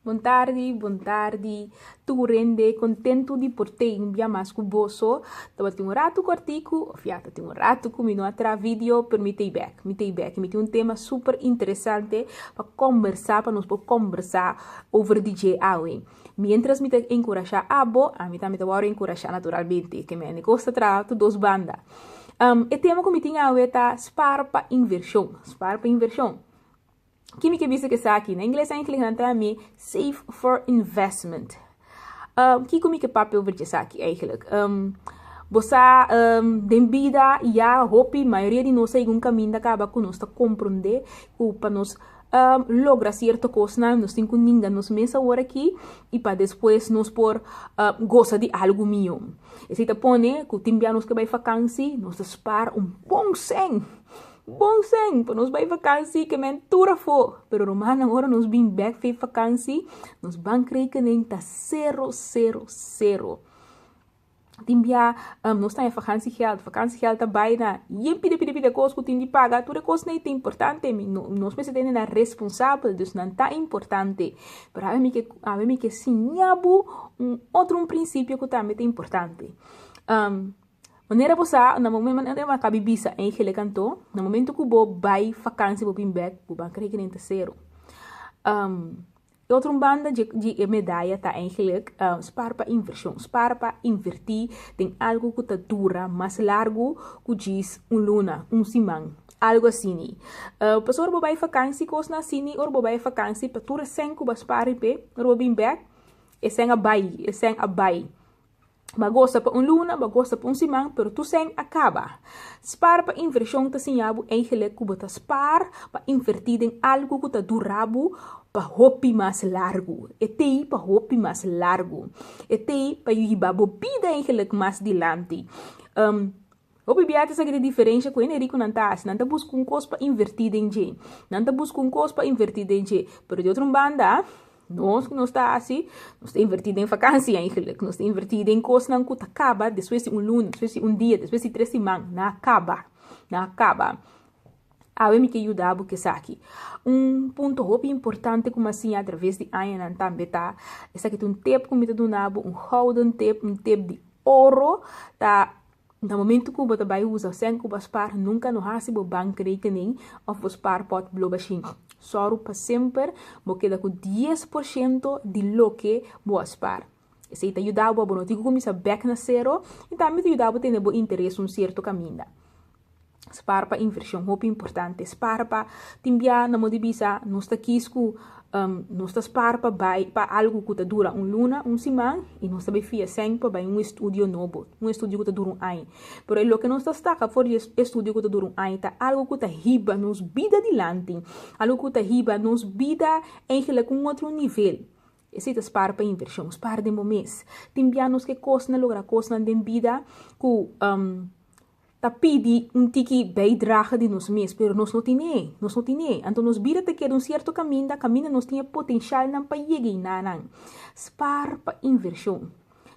Bon tardi, bon tardi tur hende, kontentu di por tei un bia mas ku boso. Tabatin un ratu kòrtiku, òf ya, tabatin un ratu ku mi no a traha video, pero mi tei bèk, mi tei bèk. Mi tin un tema super interesante pa kòmbersá, pa nos por kòmbersá over di dje awe. Miéntras mi ta enkurashá abo, ami tambe ta wòrdu enkurashá naturalmente, ke mi kos ta traha tur dos banda. E tema ku mi tin awe ta spar pa invershon, spar pa invershon. Ki mi ke bisa ku esaki? Na ingles eigenlijk nan ta mi save for investment. Kiko mi ke papia over di esaki eigenlijk? Bo sa den bida ya hopi mayoria di nos a yega un kaminda kaba ku nos ta komprondé ku pa nos logra sierto kosnan nos tin ku ninga nos mes awor aki i pa despues nos por gosa di algu mihó. Esei ta pone ku tin bia nos ke bai fakansi nos ta spar un bon sèn. Bon sèn pa nos bai vakansi ke men tur afó. Pero rumannan ora nos bin bèk fei vakansi nos bankrekening ta sero sero sero. Tin bia nos ta haña vakansiegeld, vakansiegeld ta bai na yen pida pida pida kos ku tin di paga. Tur e kosnan ei ta importante, mi no nos mester tene nan responsabel dus nan ta importante. Pero awe mi ke awe mi ke siña bo un otro un prinsipio ku tambe ta importante. Manera bo sa, na momento manera bo a kabi bisa eigenlijk anto, na momento ku bo bai fakansi bo bin bek, bo bankrekening ta sero. E otro banda dje di e medaya ta eigenlijk spar pa invershon, spar pa invertí den algu ku ta dura mas largu ku djis un luna, un siman, algu asini. Pasobra ora bo bai fakansi kosnan asini, ora bo bai fakansi pa tur e sèn ku bo a spar riba e, ora bo bin bek e sèn a bai, e sèn a bai. Bo a gosta pa un luna, bo a gosta pa un siman, pero tur sèn a kaba. Spar pa invershon ta siña bo eigenlik ku bo ta spar pa invertí den algu ku ta dura bo pa hopi mas largu. E t'ei pa hopi mas largu. E t'ei pa hiba bo bida eigenlik mas dilanti. Hopi bia ta esaki ta diferensha ku hende rikunan ta hasi. Nan ta buska un kos pa invertí den dje. Nan ta buska un kos pa invertí den dje. Pero di otro banda, nos ku nos ta hasi, nos ta invertí den vakansi eigenlijk. Nos ta invertí den kosnan ku ta kaba despues di un luna, despues di un dia, despues di tres siman. Nan a kaba. Nan a kaba. Awe mi ke yuda bo ku esaki. Un punto hopi importante ku mi a siña atraves di añanan tambe ta, esaki ta un tip ku mi ta duna bo, un gouden tip, un tip di oro, ta Na momento ku bo ta bai usa sèn ku bo a spar, nunka no hasi bo bankrekening òf bo spaarpot blo bashin. Sòru pa semper bo keda ku 10% di loke bo a spar. Esei ta yuda bo, bo no tin ku kuminsá bèk na sero i tambe ta yuda bo tene bo interes un sierto kaminda. Spar pa invershon, hopi importante. Spar pa tin bia na modo di bisa nos ta kis ku nos ta spar pa bai pa algu ku ta dura un luna, un siman i nos ta bai fia sèn pa bai un estudio nobo, un estudio ku ta dura un aña. Pero e loke nos ta staka for di e estudio ku ta dura un aña ta algu ku ta hiba nos bida dilanti, algu ku ta hiba nos bida eigenlijk un otro nivel. Esei ta spar pa invershon, spar den bo mes. Tin bia nos ke kosnan logra kosnan den bida ku ta pidi un tiki bijdrage di nos mes, pero nos no tine, nos no tine. Anto nos bida ta keda un cierto caminda, caminda nos tin e potencialnan pa yega einanan. Spaar pa inversion.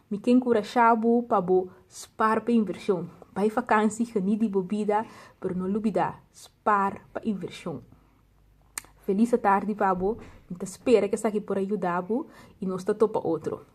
Mi ke encurasha bo pa bo spaar pa inversion. Bai vakantie, geniet di bo bida, pero no lubida, spaar pa inversion. Feliz atardi pa bo, mi ta spera cu esaki por a yuda bo y nos ta topa otro.